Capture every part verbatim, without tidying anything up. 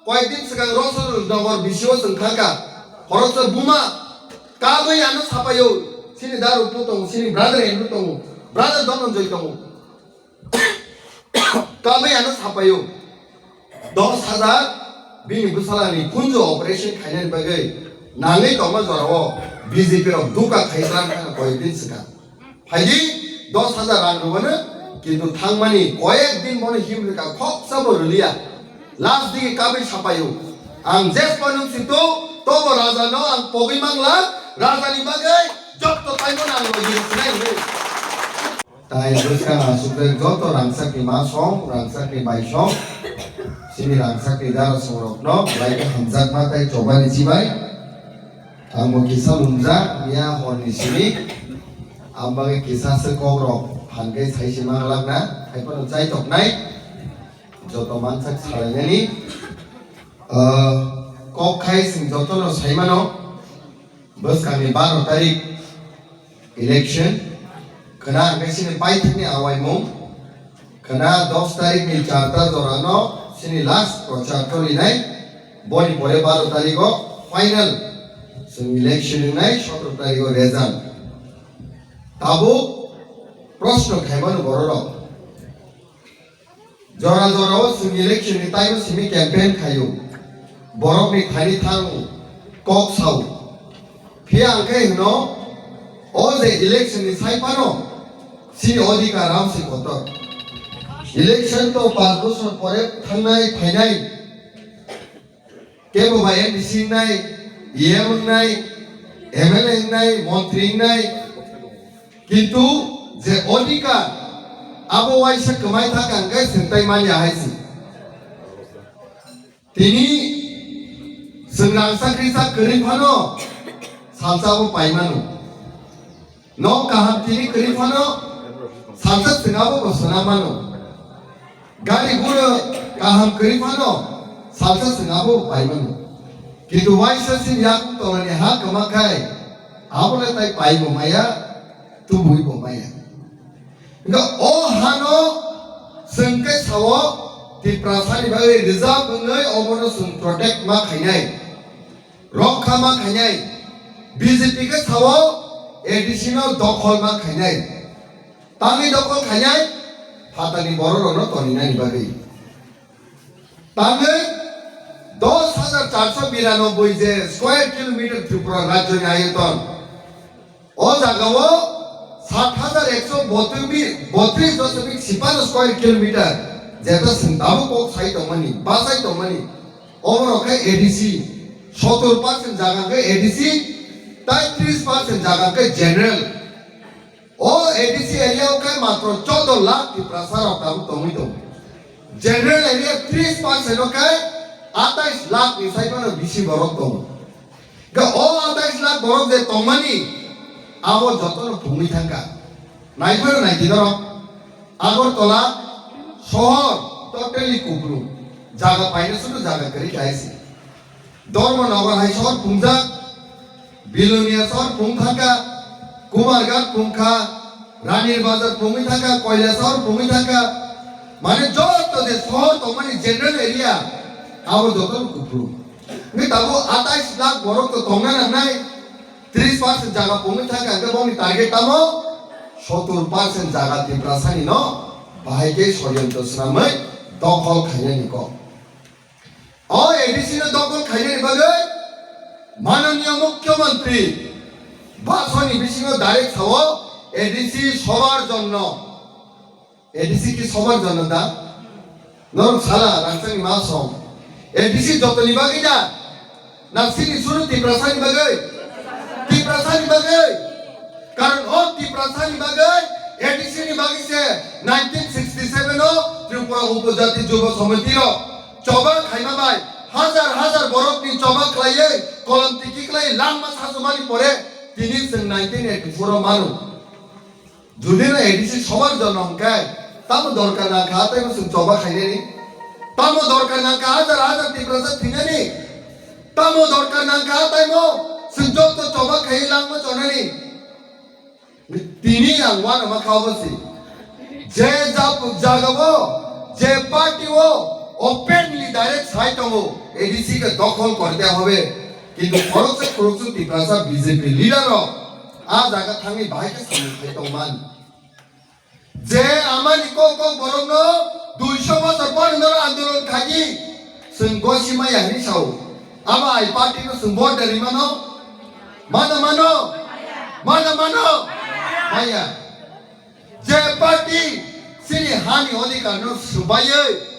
Koyekdin swkang Rosol Nogor bisio chwng thangkha. Khoroksa buma kabui ano sapaio. Chini daru pu tongo, chini brother Andrew tongo, brother Dhananjoy tongo. Kabui ano sapaio. Dos hajar bini bwsalani khunju operation khainani bagwi nangwi tongma jorao B J P rok duka khai tram khana koyekdin swkang. Phaidi dos hajar rang rwmano, kintu thangmani koyek din bono him rwkha, khoksa bo rwliya. Last digi kabui sapaio. Ang jes panung sinto, tobo raja no ang pogwi mangla, raja ni bagwi jokto taimo nang rwdi sinai hwnwi. Tai bwskang asukjak joto rangchakni ma song, rangchakni bai song, chini rangchakni dara songrokno belai khe hamjakma tai chobani chibai. Ang bo kisa lumjak, miya horni simi. Ang bagwi kisa se kok rok phan khe sai se manglak na, hai phano chai tok nai. Joto mansak salainani. Ah, kok khai sing joto no sai mano. Bwskangni baro tarik election. Khna ang khe sini paithakni awaimung. Khna dos tarikni charta jorano sini last prochar cholinai. Boni pore baro tariko final. Chwng election wngnai, sotoro tariko result. Tabuk proshno khaimano bororok. Jora jorao chwng election ni time o simi campaign khaio. Borok ni thani thango, kok sao. Phiya ang khe hwno, o je election ni sai phano chini odhikar ramsi kotor. Election to panch bochor pore thangnai phainai. Kebo bai M D C wngnai, E M wngnai, M L A wngnai, montri wngnai. Kintu je odhikar abo waisa kwmai thangkha hwnkhe swngtai manya hai se. Tini chwng rang chakri chak kwrwi phano salsa bo pai mano. Nok kaham tini kwrwi phano salsa chwng abo bo swnam mano. Gari gura kaham kwrwi phano salsa chwng abo pai mano. Kintu waisa chini yakung tolani ha kwma khai abo le tai pai bo maya, tubui bo maya. Hwnkhe o hano chwng khe sao Tiprasani bagwi reserve wngwi obono chwng protect ma khainai. Rokha ma khainai, B J P khe sao A D C no dokhol ma khainai. Tangwi dokhol khainai, phatarni bororokno toninani bagwi. Tangwi dos hajar charso biranoboi je square kilometer Tripura rajyoni ayoton, o jagao sat hajar ekso botris, botris dosomik sipano square kilometer, jeta chwng tabuk kok sai tongmani, bachai tongmani, oborok khe A D C, sotor percent jaga khe A D C, tai tris percent jaga khe general. O A D C area o khe matro choudo lakh Tiprasa rok tabuk tongwi tongo. General area tris percent o khe atais lakh ni sai phano bisi borok tongo. Ga o atais lakh borok je tongmani, abo jotono phungwi thangkha. Naiphano naidi norok, Agartala sohor totally kupulung. Jaga paina sudu jaga kwrwi khlai se. Dharmanagar hai sohor phungjak, Bilonia sohor phung thangkha, Kumarghat phungkha, Ranir Bazar phungwi thangkha, Koilashahar phungwi thangkha. Mane joto je sohor tongmani general area, abo jotono kupulung. Hwnkhe tabuk atais lakh borok to tongna nangnai, tris percent jaga pungwi thangkha, hwnkhe bongni target tamo? Sotor percent jaga Tiprasani no bahai khe soryantro swnamwi dokhol khainani kok. O A D C no dokhol khainani bagwi mananiya mukhyamantri bhashonni bisingo direct sao, A D C sobar jonno. A D C ki sobar jonno da? Norok sala rangchakni ma song. A D C jotoni bagwi da? Na sini suru Tiprasani bagwi? Tiprasani bagwi. Karon o Tiprasani bagwi, A D C ni bagwi se nineteen sixty seven o Tripura Upojati Juba Samiti rok choba khaima bai hajar hajar borok ni choba khlaiwi kolom tiki khlai langma sachomani pore tini chwng nineteen eighty four o mano. Judino A D C sobar jonno hwnkhe, tamo dorkar nangkha, tamo chwng choba khainani? Tamo dorkar nangkha, hajar hajar Tiprasa thwinani? Tamo dorkar nangkha, tamo chwng joto choba khaiwi langma chonani? Tini ang uanama kha obo se. Je jap-, jagao, je party o, Openly direct sai tongo, A D C ke dokhol korte hobe. Kintu khoroksa khoroksa Tiprasa B J P leader rok a jaga thangwi bahai khe samung khai tongman. Je amani kok kok borokno duiso bosor porno andolon khaji, chwng gosi maya hwnwi sao. Abo ai party no chwng vote da rimano? Mano mano? Mano mano? Maya. Je party chini hani odhikar no swbaiwi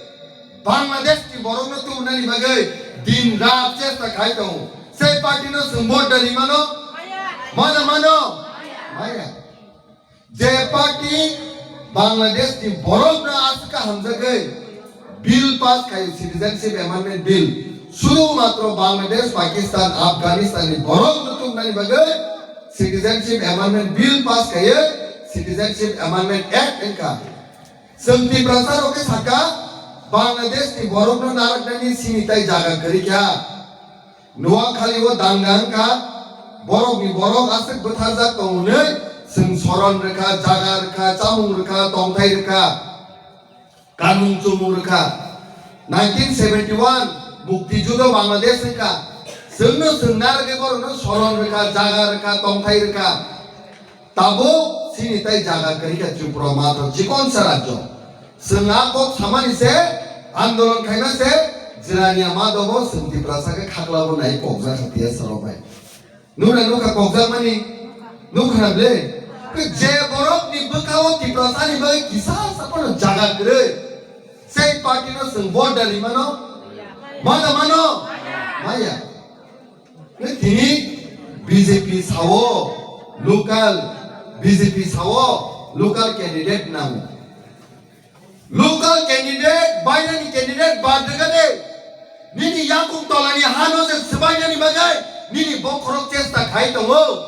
Bangladesh ni borok no tubunani bagwi din rat chesta khai tongo, sei party no chwng vote da rimano? Mano mano? Maya. Je party Bangladesh ni borok no aswk hamjagwi bill pass khai, citizenship amendment bill, sudu matro Bangladesh, Pakistan, Afghanistan ni borok no tubunani bagwi citizenship amendment bill pass khai, Citizenship Amendment Act wngkha. Chwng Tiprasa rok khe sakha, Bangladesh ni borok no naraknani sini tai jaga kwrwi kha. Noakhali o danga wngkha, borok ni borok aswk bwtharjak tongo hwnwi chwng soron rwkha, jaga rwkha, chamung rwkha, tongthai rwkha, kanmung chumung rwkha. Nineteen seventy one Mukti Judo Bangladesh wngkha, chwngno chwng narwgwi borokno soron rwkha, jaga rwkha, tongthai rwkha. Tabuk chini tai jaga kwrwi kha Tripura matro chikonsa rajyo. Chwng a kok samani se andolon khaima se jirania ma dobo chwng Tiprasa khe khaklabo nai kokjak kha T S rok bai. Nukha nukha kokjakmani nukha na ble. Je borok ni bwkha o Tiprasa ni bai kisa sapono jaga kwrwi. Sei party no chwng vote da rimano? Mano mano? Maya. Tini B J P sao local, B J P sao local candidate nango. Local candidate, bairani candidate bad rwgade. Nini yakung tolani hano se swbainani bagwi nini bokhorok chesta khai tongo.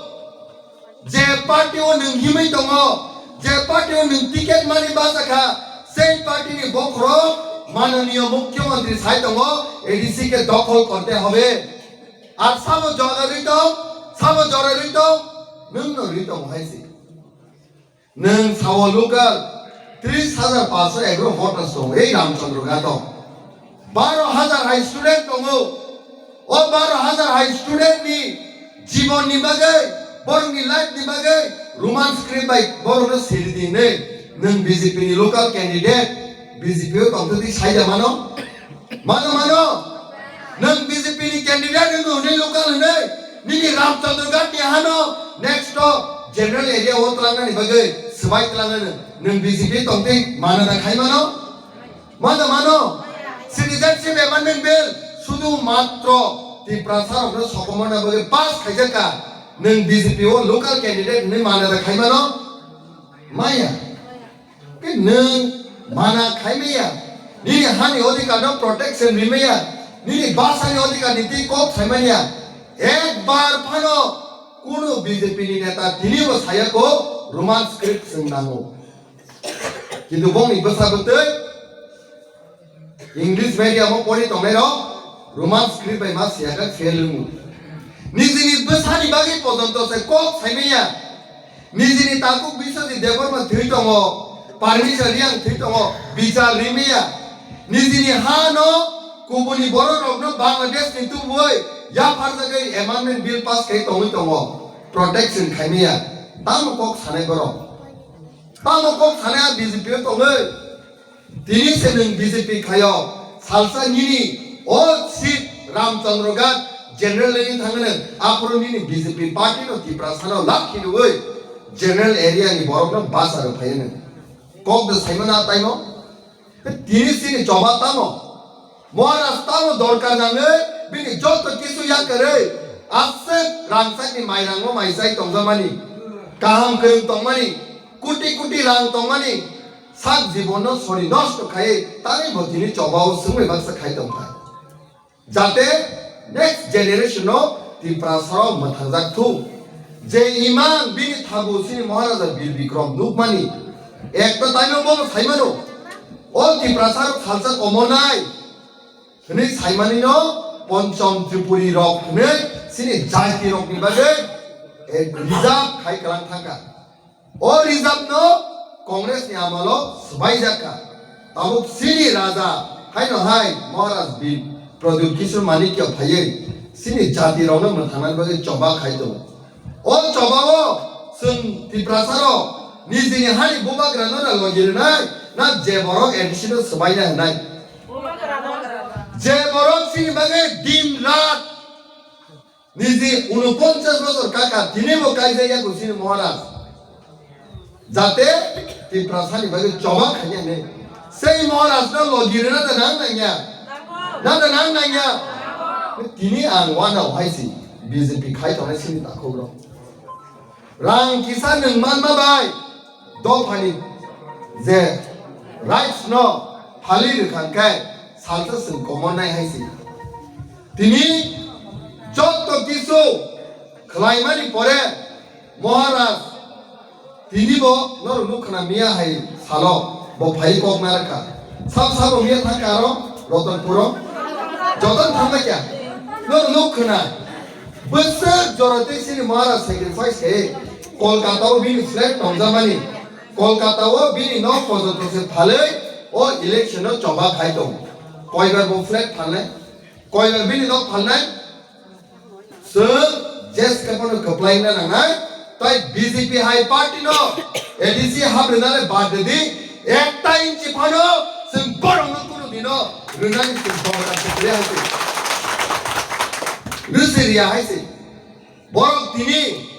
Je party o nwng himwi tongo, je party o nwng ticket mani basa kha, sei party ni bokhorok mananiyo mukhyamantri sai tongo, A D C ke dokhol korte hobe. Ar sabo jora rwi tong, sabo jora rwi tong, nwng no rwi tongo hai se. Nwng sao local tris hajar paanso egaro voters tongo ei Ramchandra Ghat o. Baro hajar hai student tongo. O baro hajar hai student ni jibon ni bagwi, borok ni life ni bagwi Roman script bai borok no siri di hinwi nwng B J P ni local candidate, B J P o tongthok di sai da mano? Mano mano? Nwng B J P ni candidate wngwi hwnwi local hwnwi nini Ramchandra Ghat ni hano next o general area o tlangnani bagwi swbai tlangnani nwng B J P tongtwi mano da khai mano? Mano mano? Citizenship Amendment Bill sudu matro Tiprasa rokno sokomorna bagwi pass khaijak kha, nwng B J P o local candidate hwnwi mano da khai mano? Maya. Ke nwng mana khai maya, nini hani odhikar no protection ri maya, nini basa ni odhikar ni twi kok sai maya, ekbar phano kunu B J P ni neta tini bo saya ko Roman script swng nango. Kintu bongni bwsa bwtwi English medium o pori tongnai rok Roman script bai ma siya khe fail wngo. Nijini bwsani bagwi pojonto se kok sai maya. Nijini takuk Biswajit Debbarma thwi tongo, Parmeshwar Reang thwi tongo, bichar ri maya. Nijini ha no kubuni borok rok no Bangladesh ni tubui yapharjagwi amendment bill pass khai tongwi tongo, protection khai maya. Tamo kok sanai borok? Tamo kok sanai a B J P o tongwi? Tini se nwng B J P khaio, salsa nini o seat Ramchandra Ghat general ni thangwi nwng aphuru nini B J P party no Tiprasa no lak khidui general area ni borok no basa rw phai nwng. Kok de saimano a taimo? Tini sini choba tamo? Maharaj tamo dorkar nangwi bini joto kisu yakarwi aswk rangchakni mairangno maisai tongjakmani, kaham kwrwng tongmani, kuti kuti rang tongmani, sak jibonno sori nosto khaiwi tangwi bo tini chobao swngwi baksa khai tongkha. Jate next generation no Tiprasarok mwthangjak thung. Je imang bini thabu sini Maharaja Bir Bikrom nukmani, ekta time o bono saimano, o Tiprasarok salsa komo nai. Hwnwi saimani no Ponchom Tripuri rok hwnwi sini jati rok ni bagwi, eh, reserve khai kwlang thangkha. O reserve no Congress ni amalo swbaijak kha. Tabuk sini raja Haino hai Maharaj Bi-, Pradyut Kishore Manikya phaiwi chini jati rokno mwthangnani bagwi choba khai tongo. O choba o chwng Tiprasa rok nijini hani bubagra no na logi rwnai na je borok A D C no swbaina hwnai. Je borok chini bagwi din rat niji unoponchas bosor kaka tini bo kaijak ya chini Maharaj. Jate Tiprasa ni bagwi choba khaina hwnwi. Sei Maharaj no logi rwna da nang nangya. Na da nang nangya. Tini ang wanao hai si B J P khai tongnai sini takhuk rok. Rang kisa nwng manma bai dophani je rights no phali rwkha hwnkhe salsa chwng komornai hai si. Tini jotto kisu khwlaimani pore Maharaj tini bo norok nuk khna miya hai salo bo phai kok narwkha. Sab sabo miya thangkha aro Rotonpuro joton thangbai kya norok nuk khna. Bwswk jora tei chini Maharaj sacrifice khe Kolkata o bini flat tongjakmani, Kolkata o bini nok pojonto se phalwi o election o choba khai tongo. Koibar bo flat phalnai, koibar bini nok phalnai, chwng jeske phano kwplaina nangnai, tai B J P hai party no A D C habrwnale bad di, ekta inchi phano chwng borokno kunu dino rwnani chwng bogra kwplai hai se. Rwsi riya hai se. Borok tini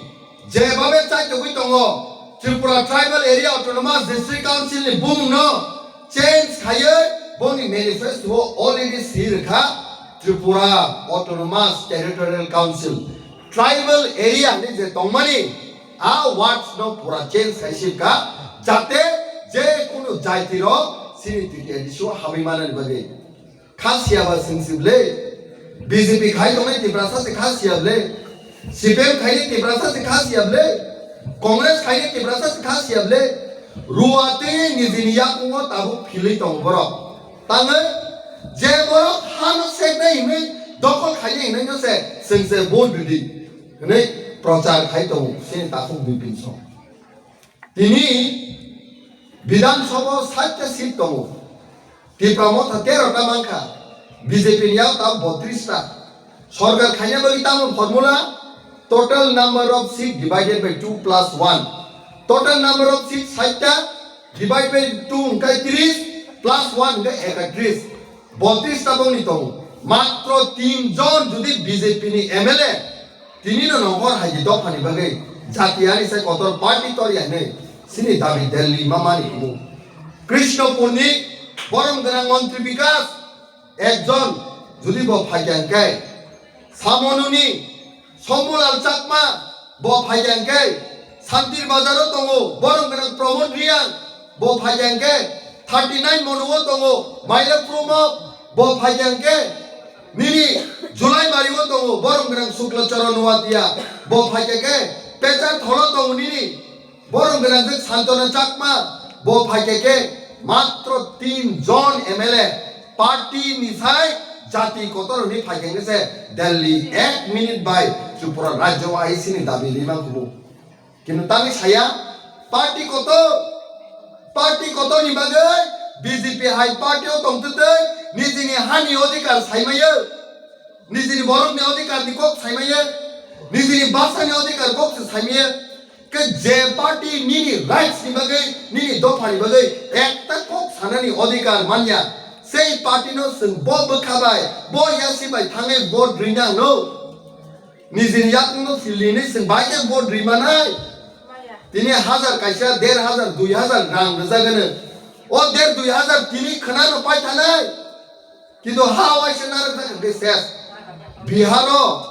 jebhabe chaitogwi tongo, Tripura Tribal Area Autonomous District Council ni bumungno change khaiwi boni manifesto o already si rwkha Tripura Autonomous Territorial Council. Tribal area ni je tongmani a words no pura change khai si rwkha, jate je kunu jaiti rok chini T T A D C o habwi manani bagwi. Kha siya ba sing si ble. B J P khai tongnai Tiprasa se kha siya ble. C P M khai ni Tiprasa se kha siya ble. Congress khai ni Tiprasa se kha siya ble. Ruwa tei nijini yakungo tabuk philwi tong borok. Tangwi je borok hano seknai hinwi dokol khainai hinwi no se sing se vote rwdi hinwi prochar khai tongo sini takhuk dui tin song. Tini Bidhan Sabha o sait ta seat tongo. Tipra Motha tero ta mankha. B J P ni yak ta botris ta. Sorkar khaina bagwi tamo formula? Total number of seat divided by two plus one. Total number of seat sait ta divide by two hwnkhe tris plus one hwnkhe ekatris. Botris ta bongni tongo. Matro tin jon jodi B J P ni M L A Tini no nongkhor hai di dophani bagwi jati ani sai kotor party tori hinwi sini dabi Delhi ma mani kumu. Krishnapur ni borom gwnang montri Bikas ekjon jodi bo phaikya hwnkhe, Samonuni Sombulal Chakma bo phaikya hwnkhe, Santir Bazar o tongo borom gwnang Pramod Riyang bo phaikya hwnkhe, thirty nine Monu o tongo Mailapur o bo phaikya hwnkhe, Nini Julai bari o tongo, borom gwnang Sukla Charan Noatia, bo phaikya khe, Pechar Tholo tongo nini, borom gwnang je Santona Chakma, bo phaikya khe, matro tin jon M L A, party ni sai jati kotor ni phaikya khe se Delhi ek minute bai Tripura rajyo o I C ni dabi rima kubu. Kintu tangwi saya, party kotor, party kotor ni bagwi B J P hai party o tongtwtwi nijini hani odhikar saimaya, nijini borok ni odhikar ni kok saimaya, nijini basa ni odhikar kok se saimaya. Ke je party nini rights ni bagwi, nini dopha ni bagwi ekta kok sanani odhikar manya, sei party no chwng bo bwkha bai, bo yasi bai thangwi vote rwina hwno. Nijini yakungno philini chwng bai khe vote ri manai. Tini hajar kaisa der hajar, dui hajar rang rwjak hwno. O der dui hajar tini khwnano pai thanai. Kintu ha waisa narwk jak hwnkhe ses. Biharo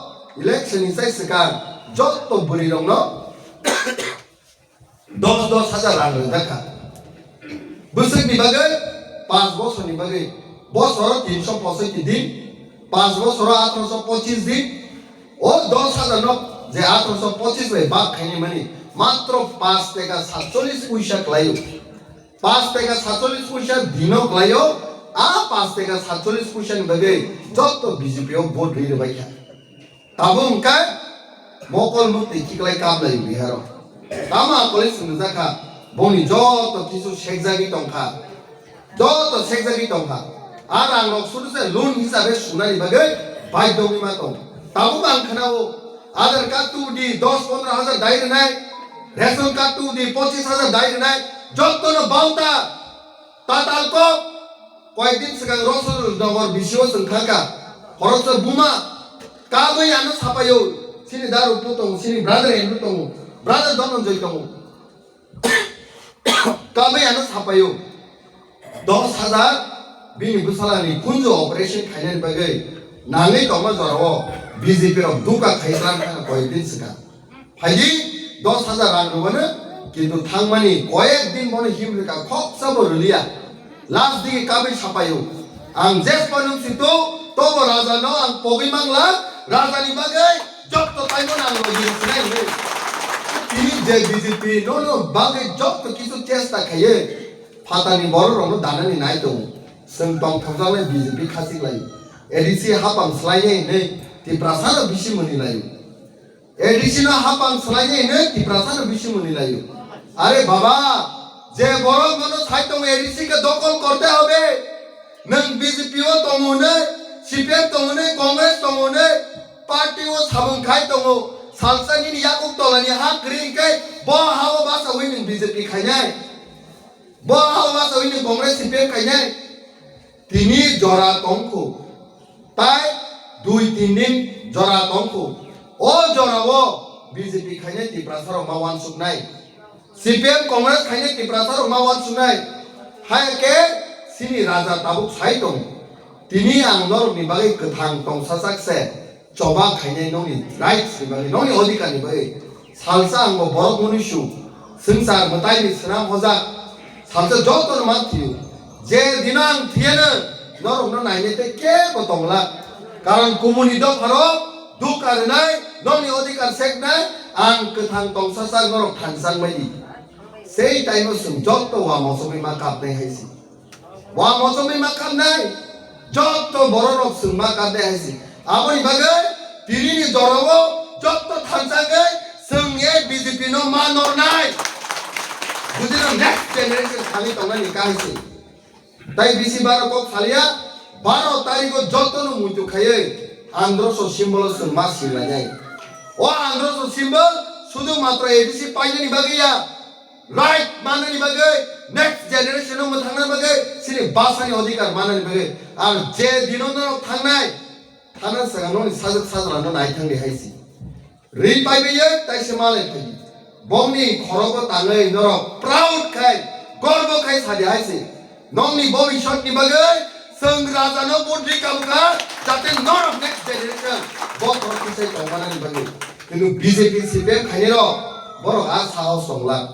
election ni sai swkang jotto bwrwi rokno dos dos hajar rang rwjak kha. Bwswkni bagwi, panch bosorni bagwi, bosoro tinso posoiti din, panch bosoro athroso pochis din, o dos hajar no je athroso pochis bai bak khainai mani matro panch teka satchollis puisa kwlaio. Panch teka satchollis puisa dino kwlaio, a panch teka satchollis puisa ni bagwi jotto B J P o vote rwi rwbai kha. Tabuk hwnkhe mokol muktwi khiklai kaplai Biharo. Tamo a college swngjak kha, bongni joto kisu sekjagwi tongkha. Joto sekjagwi tongkha. A rang rok sudu se loan hisabe sunani bagwi baidhyo wngwi ma tong. Tabuk ang khnao, Aadhaar card tu di dos pondro hajar dai rwnai, ration card tu di pochis hajar dai rwnai, jotto no bauta. Tatal kok, koyek din swkang Rosol Nogor B C O chwng thangkha. Khoroksa buma, kabwi ano sapaio, sini daru pu tongo, sini brother Andrew tongo, brother Dhananjoy tongo. Kabwi ano sapaio. Dos hajar bini bwsalani khunju operation khainani bagwi nangwi tongma jorao B J P rok duka khai tlang kha koyek din swkang. Phaidi dos hajar rang rwmano, kintu thangmani koyek din bono him rwkha, khoksa bo rwliya. Last digi kabwi sapaio. Ang jespa nung sito, tobo raja no ang pogwi mangla, raja ni bagwi jotto taimo nang logi rwkhnai hwnwi. Tini je B J P no no bagwi jotto kisu chesta khaiye, phatani borok rok no danani nai tongo. Chwng tong thokjaknai B J P khachik lai. A D C hapang swlai nai hwnwi Tiprasa no bisi muni lai. A D C no hapang swlai nai hwnwi Tiprasa no bisi muni lai. Are baba, je borok no no sai tongo A D C ke dokol korte hobe. Nwng B J P o tongo hwnwi, C P M tongo hwnwi, Congress tongo hwnwi, party o samung khai tongo. Salsa nini yakuk tolani ha kwrwi hwnkhe bo ha o bachaui nwng B J P khainai. Bo ha o bachaui nwng Congress C P M khainai. Tini jora tongkhu. Tai dui tin din jora tongkhu. O jorao B J P khainai Tiprasa rok ma wansuknai. C P M Congress khainai Tiprasa rok ma wansuknai. Hai khe sini raja tabuk sai tong. Tini ang norokni bagwi kwthang tongsasak se. Choba khainai nokni rights ni bagwi, nokni odhikar ni bagwi. Salsa ang bo borok mwnwi su. Swngchar mwtai ni swnam hojak. Salsa joto no ma thwiyo. Je dino ang thwiyano norok no nainai tei kebo tongla. Karon kumuni dopha rok dukha rwnai, nokni odhikar seknai, ang kwthang tongsasak norok thansak bai di. Sei time o chwng joto wa mochomwi ma kapnai hai se. Wa mochomwi ma kapnai, jotto bororok chwng ma kapnai hai se. Aboni bagwi tinini jorao jotto thansa wngwi chwng A B J P no ma nornai. Bujino next generation thangwi tongnani kahai se. Tai bisi baro kok salia, baro tarikh o jotto no muitu khaiwi androso symbol o chwng ma silainai. O androso symbol sudu matro A D C painani bagwi ya. Right manani bagwi, next generation no mwthangna bagwi, sini basani odhikar manani bagwi. Ar je dino norok thangnai, thana swkang nokni sajwk sajla no nai thangdi hai se. Ri paibai ye, tai se malai phai. Bongni khorogo tangwi norok proud khai, gorbo khai sadi hai se. Nokni bobiswt ni bagwi chwng raja no vote ri kabukha, jate norok next generation bo khorok kisai tongmanani bagwi. Kintu B J P C P M khainai rok borok a sahos tongla.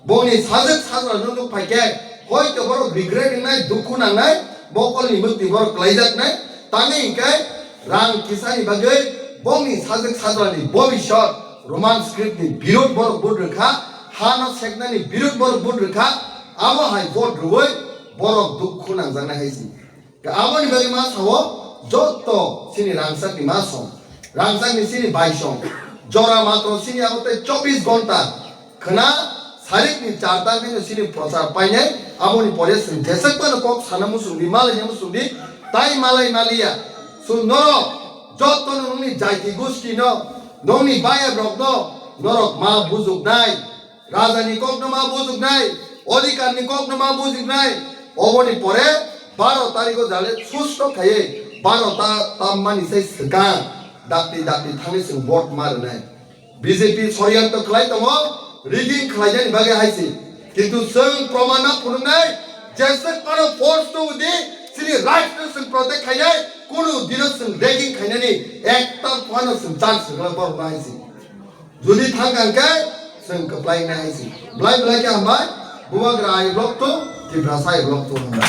Bongni sajwk sajla no nuk phai khe, hoito borok regret wngnai, dukhu nangnai, bokolni mwktwi borok kwlaijaknai, tamni hinkhe rang kisani bagwi bongni sajwk sajlani bobiswt Roman script ni birod borok vote rwkha, ha no seknani birod borok vote rwkha, abo hai vote rwui borok dukhu nangjaknai hai se. Aboni bagwi ma sao, jotto sini rangchakni ma song, rangchakni sini bai song, jora matro sini abo tei chobbish gonta khwna sarikni char ta khe sini prochar painai, aboni pore chwng jeswk phano kok sana muchungdi, malaina muchungdi, tai malai maliya. Chwng norok jotto no nokni jaiti gusti no, nokni bayap rok no norok ma bujuknai. Rajani kokno ma bujuknai, odhikarni kokno ma bujuknai. Oboni pore baro tarikho jale susto khaiwi baro ta tammani sai swkang dakti dakti thangwi chwng vote ma rwnai. B J P soryanto khlai tongo, rigging khlainani bagwi hai se. Kintu chwng proman ma phunuknai, jeswk phano force to di, chini rights no chwng protect khainai, kunu dino chwng rigging khainani ekta phano chwng chance rwgwlak borok no hai se. Jodi thang kang khe chwng kwplai nai hai se. Belai belai khe hambai. Bubagra I block two, Tiprasa I block two hambai.